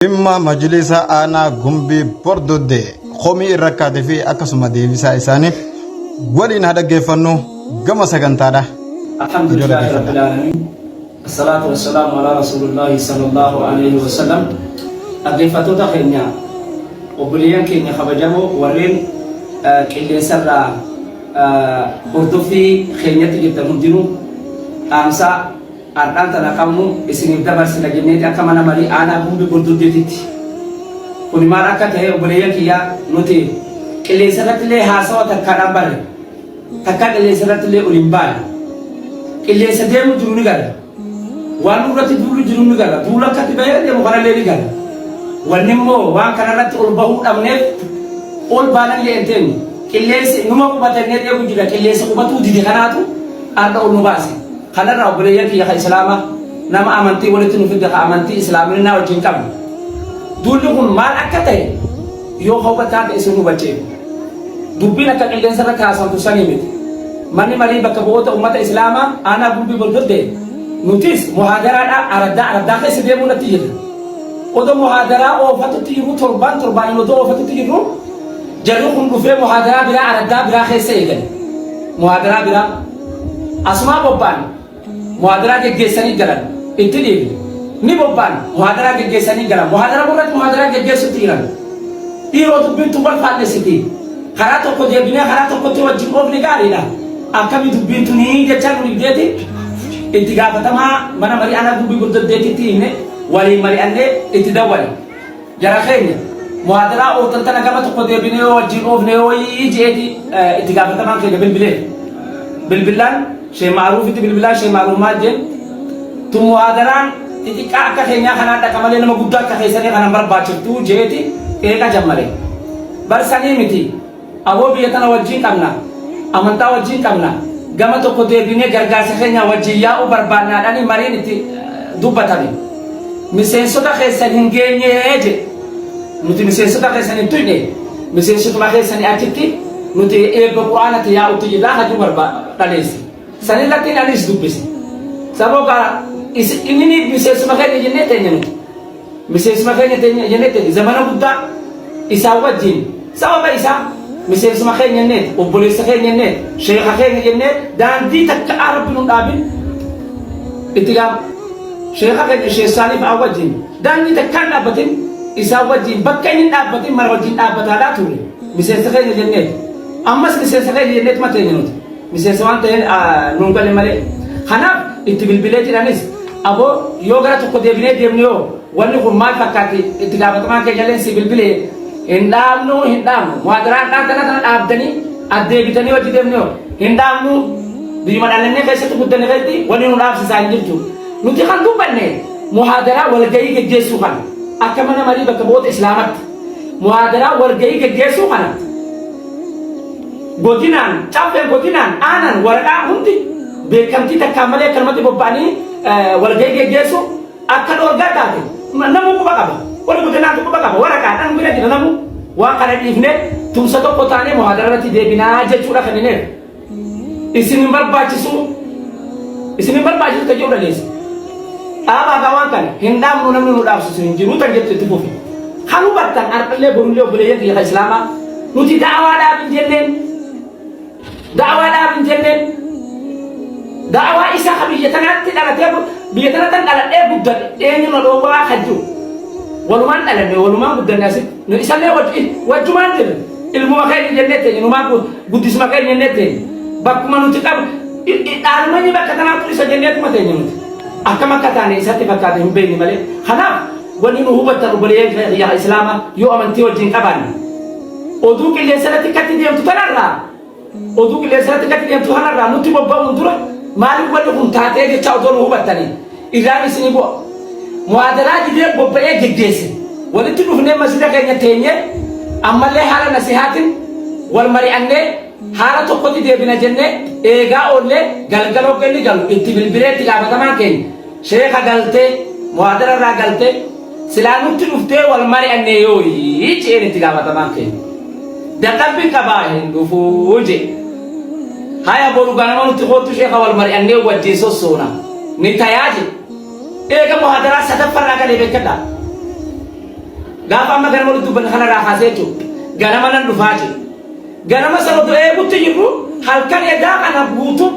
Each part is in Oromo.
Dhimma Majlisa Aanaa Gumbii Bordoddee komii irra kaatee fi akkasuma deebisaa isaanii waliin haa dhaggeeffannu gama sagantaadha. Alhamdulillahi Rabbil Aalamiin. Assalaatu wassalaamu alaa Rasuulillahi sallallahu alaihi wasallam. Dhaggeeffattoota keenya obboleeyyan keenya kabajamoo warreen qilleensarraa hordoffii keenyatti jirtan hundinuu dhaamsa Har'aan tana qabnu isiniif dabarsina jenneeti akka mana marii aanaa Gumbii Bordoddeetitti. Kuni maal akka ta'e obboleeyyan kiyya nuti qilleensa irratti illee haasawa takkaadhaan barre. Takkaa qilleensa irratti illee ol hin baane. Qilleensa deemu jiru ni gala. Waan nurratti duulu jiru ni gala. Duula akkatti bahee deemu kanallee ni gala. Wanni immoo waan kanarratti ol bahuu dhabneef ol baanallee hin teenyu. Qilleensi numa qubatannee eegu jira. Qilleensa qubatuu dide kanaatu har'a ol nu baase. Kanarraa obboleeyyan kiyya ka Islaamaa nama amantii walitti nu fidde ka amantii Islaaminaa wajjin qabnu. Duulli kun maal akka ta'e yoo ka hubattaa ta'e isin hubachiifna. Dubbiin akka qilleensa irra kaasamtu sanii miti. Manni marii bakka bu'oota ummata Islaamaa aanaa Gumbii Bordoddee nutis muhaadaraadha araddaa araddaa keessa deemuu natti jirra. Odoo muhaadaraa oofatutti jirru torbaan torbaaniin odoo oofatutti jirru jarri kun dhufee muhaadaraa biraa araddaa biraa keessa eegale. Muhaadaraa biraa. Asumaa bobba'an muhaadaraa geggeessanii galan itti dhiifne. Ni bobba'an muhaadaraa geggeessanii galan. Muhaadara irratti muhaadaraa geggeessutti jiran. Dhiiroo dubbiin tun wal faallessiti. Karaa tokko deebinee karaa tokkotti wajjin oofne gaariidha. Akkami dubbiin tunii jechaa nu dhibdeeti itti gaafatamaa mana marii aanaa Gumbii Bordoddeetitti himne waliin mari'annee itti dawwale. Jara keenya, muhaadaraa ooftan tana gama tokko deebinee yoo wajjin oofne yooyii je'eeti itti gaafatamaan keenya bilbileef. Bilbilaan Sheekh Ma'aruufitti bilbilaan Sheekh Ma'aruuf maal jeen tun muhaadaraan xixiqqaa akka keenyaa kanaan dhaqa malee nama guddaa akka keessanii kanan barbaachiftu je'eeti qeeqa jammare. Bar sanii miti. Aboo biyya tana wajjiin qabna. Amantaa wajjiin qabna. Gama tokko deebinee gargaarsa keenya wajjin yaa'uu barbaannaadhani mariin itti dubbatame. Miseensota keessan hin geenyee jedhe. Nuti miseensota keessan hin tuyne. Miseensotuma keessanii achitti nuti eebba Qur'aanatti yaa'utti jirraa hajuu dhaleesse. Sanirratti anis dubbise. Saboo gaa inni miseensuma keenya jennee teenya nuti. Miseensuma keenya teenya jennee teenya zamana guddaa isaan wajjin sababa isaa miseensuma keenya jenneet obboleessa keenya jenneet sheeka keenya jennee daandii takka rabbi nu dhaabin itti gaaf sheeka keenya sheessaanii fa'aa wajjin daandii takkaan dhaabbatin isaan wajjin bakka inni hin dhaabbatin mara wajjin dhaabbataadhaa turre miseensa keenya jenneet ammas miseensa keenya jenneetuma teenya nuti. Miseensa waan ta'een nuun gale malee. Kanaaf itti bilbilee jedhanis aboo yoo gara tokko deebinee deemnu yoo wanni kun maal fakkaatti itti gaafatamaan keenya illee si bilbilee hin dhaabnu hin dhaabnu muhaadaraan dhaan tana tana dhaabdanii addeebitanii hojii deemnu yoo hin dhaabnu biyyuma dhalannee keessatti guddanne keessatti wanni nu dhaabsisaa hin jirtu. Nuti kan dubbanne muhaadaraa walgahii geggeessuu kana akka mana marii bakka bu'oota islaamatti muhaadaraa walgahii geggeessuu kana Godinaan, caffeen godinaan, aanaan, waraqaa hundi beekamtii takkaan malee akkanumatti bobba'anii walgahii geggeessu akka dhoorgaa taate namuu quba qaba. Warri godinaatu quba qaba. Waraqaadhaan bira jira namuu. Waan kana dhiifnee tumsa tokko taanee muhaadara irratti deebinaa jechuudha kennineef. Isin hin barbaachisu. Isin hin barbaachisu kan jedhu dhaleessa. Dhaabaa gaa waan kana hin dhaabnu namni nu dhaabsisu hin jiru tan jettu itti fufi. Kan hubattan har'allee borullee obboleeyyan kiyya kan Islaamaa nuti da'awaa dhaabin jenneen da'awaa dhaabin jenneen da'awaa isa ka biyya tanaatti dhalatee biyya tanatti dhaladhee guddadhe eenyu na dhoowwaa kan jiru walumaan dhalanne walumaan guddanne asitti nu isallee wajjumaan jirre ilmuma keenya jennee teenye numaan guddisuma keenya jennee teenye bakkuma nuti qabu dhaalmanyi bakka tanaatti isa jenneetuma teenye nuti akkam akka taane isatti fakkaate hin beekne malee kanaaf Wanni nu hubattan obboleeyyan kiyya Islaamaa yoo amantii wajjin qabaanne oduu qilleensa irratti katti deemtu tanarraa oduu qilleensa irratti katti deemtu kanarraa nutti bobba'uun dura maaliif wanni kun taatee jecha odoo nu hubattanii irraan isinii bu'a. Muhaadaraa didee bobba'ee geggeesse walitti dhufnee masjida keenya teenyee ammallee haala nasihaatiin wal mari'annee haala tokkotti deebina jennee eegaa oollee galgala hogga inni galu itti bilbilee itti gaafatamaan keenya Sheekha galtee muhaadara irraa galtee silaa nutti dhuftee wal mari'annee yooyi je'een itti gaafatamaan keenya. Dadhabbiin qabaa hin dhufuu je'e. Haya boru ganama nutti koottu sheekha wal mari'annee wajjin sossoona. Ni tayaa je'e. Eega muhaadaraa sadaffarraa galee beekadhaa. Gaafa amma ganama walitti dubbanne kanarraa kaasee jechuudha. Ganama nan dhufaa jedhe. Ganama sana otoo eegutti jirru halkan edaa kana guutuu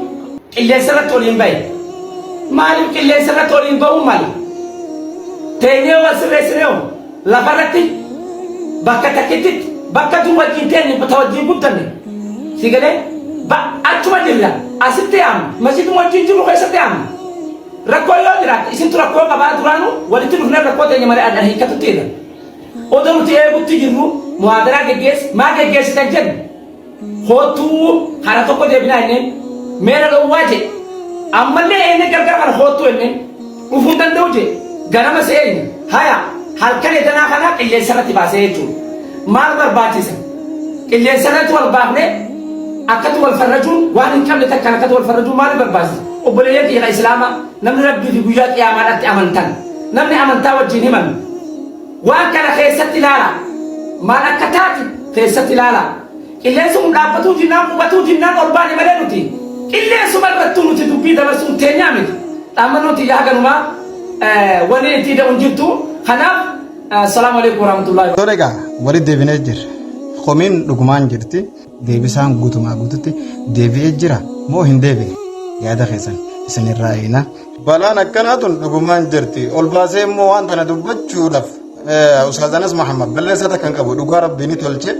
qilleensa irratti oliin bahe. Maaliif qilleensa irratti oliin bahuu mali? Teenyee wal sirreessinee hoo lafa irratti bakka takkittitti bakka tun wajjin teenye ta wajjin guddanne si galee ba achuma jirra asitti yaamna masjiduma wajjin jirru keessatti yaamna. Rakkoo yoo jiraate isintu rakkoo qabaa duraanuu walitti dhufnee rakkoo teenya malee adda hiikkatutti irra. Odoo nuti eegutti jirru muhaadaraa geggeessi maa geggeessitan jennu koottuu kara tokko deebinaa jenneen mee na dhowwaa jedhe ammallee eenne gargar kana koottuu jenneen dhufuu hin danda'u jedhe ganama si eegna haya halkan edanaa kanaa qilleensa irratti baasee jechuudha maal barbaachisa qilleensa irratti wal baafnee akkatti wal farrajuun waan hin qabne takkaan akkatti wal farrajuun maaliif barbaachisa obboleeyyan kiyya islaamaa namni rabbii fi guyyaa qiyaamaadhaatti amantan namni amantaa wajjin himan Waan kana keessatti ilaala. Maal akka taate keessatti ilaala. Qilleensi kun dhaabbatuu dinnaan qubatuu dinnaan ol baane malee nuti qilleensuma irrattuu nuti dubbii dabarsuun teenyaa miti. Dhaammannoon tiyya haganumaa wanni itti ida'u hin jirtu. Kanaaf assalaamu alaikum warahmatullahi. Tole egaa walitti deebinee jirra. Komiin dhugumaan jirti. Deebisaan guutumaa guututti deebi'ee jira moo hin deebine? Yaada keessan isinirraa eegna. Balaan akkanaa tun dhugumaan jirti. Ol baasee immoo waan tana dubbachuudhaaf Ustaaz Anas Muhammad balleessaa takka hin qabu. Dhugaa rabbii ni tolche.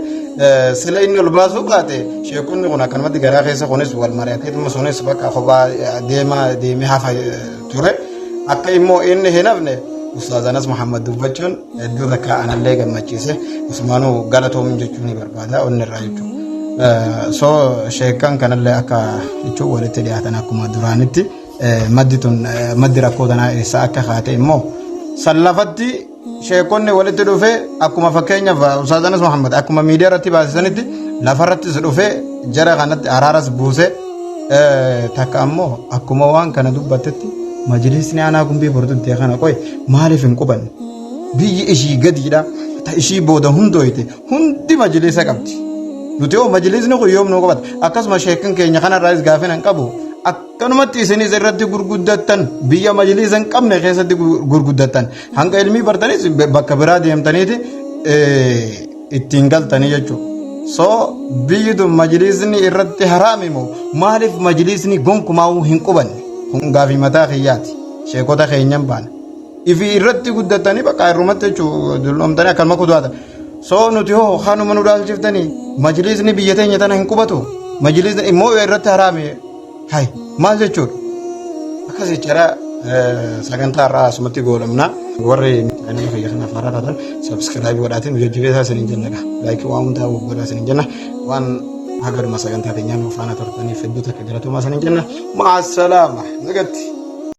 Sila inni ol baasuu baate sheekonni kun akkanumatti garaa keessa kunis wal mari'ateetuma sunis bakka kophaa deemaa deemee hafa ture. Akka immoo inni hin hafne Ustaaz Anas Muhammad dubbachuun hedduu takka anallee gammachiise. Usmaanuu galatoomin jechuun ni barbaada onni irraa jechuudha. So sheekan kanallee akka jechuun walitti dhiyaatan akkuma duraanitti. Maddi tun maddi rakkoo tanaa eessa akka kaate immoo san lafatti sheekonni walitti dhufee akkuma fakkeenyaaf Ustaaz Anas Muhammad akkuma miidiyaa irratti baasisanitti lafarrattis dhufee jara kanatti araaras buuse takka ammoo akkuma waan kana dubbattetti majlisni aanaa gumbii borduddee kana qoy maaliif hin qubanne biyyi ishii gadiidha ta ishii booda hundooyte hundi majlisa qabdi nuti hoo majlisni kun yoom nu qubata akkasuma sheekin keenya kanarraayis gaafina hin qabu. Akkanumatti isinis irratti gurguddattan biyya majliisa hin qabne keessatti gurguddattan hanga ilmii bartanis bakka biraa deemtaniiti ittiin galtanii jechuudha. So biyyi tun majliisni irratti haraami moo maaliif majliisni gonkumaa hin qubanne? Kun gaafii mataa kiyyaati. Sheekota keenyan baana. Ifi irratti guddatanii bakka irrumatti jechuudha dulloomtanii akkanuma kudu'aatan. So nuti hoo kanuma nu dhaalchiftanii majliisni biyya teenya tana hin qubatu. Majliisni immoo irratti haraami. Hay maal jechuudha? Akkas jechaadha sagantaa irraa asumatti goolabna. Warri chaanala kiyya kanaaf haaraa taatan subscribe godhaatiin nu jajjabeessaa isiniin jenna. Like waan hundaa godhaa isiniin jenna. Waan hagaduma sagantaa teenyaa nu faana turtaniif hedduu takka galatoomaa isiniin jenna. Ma'asalaama nagatti.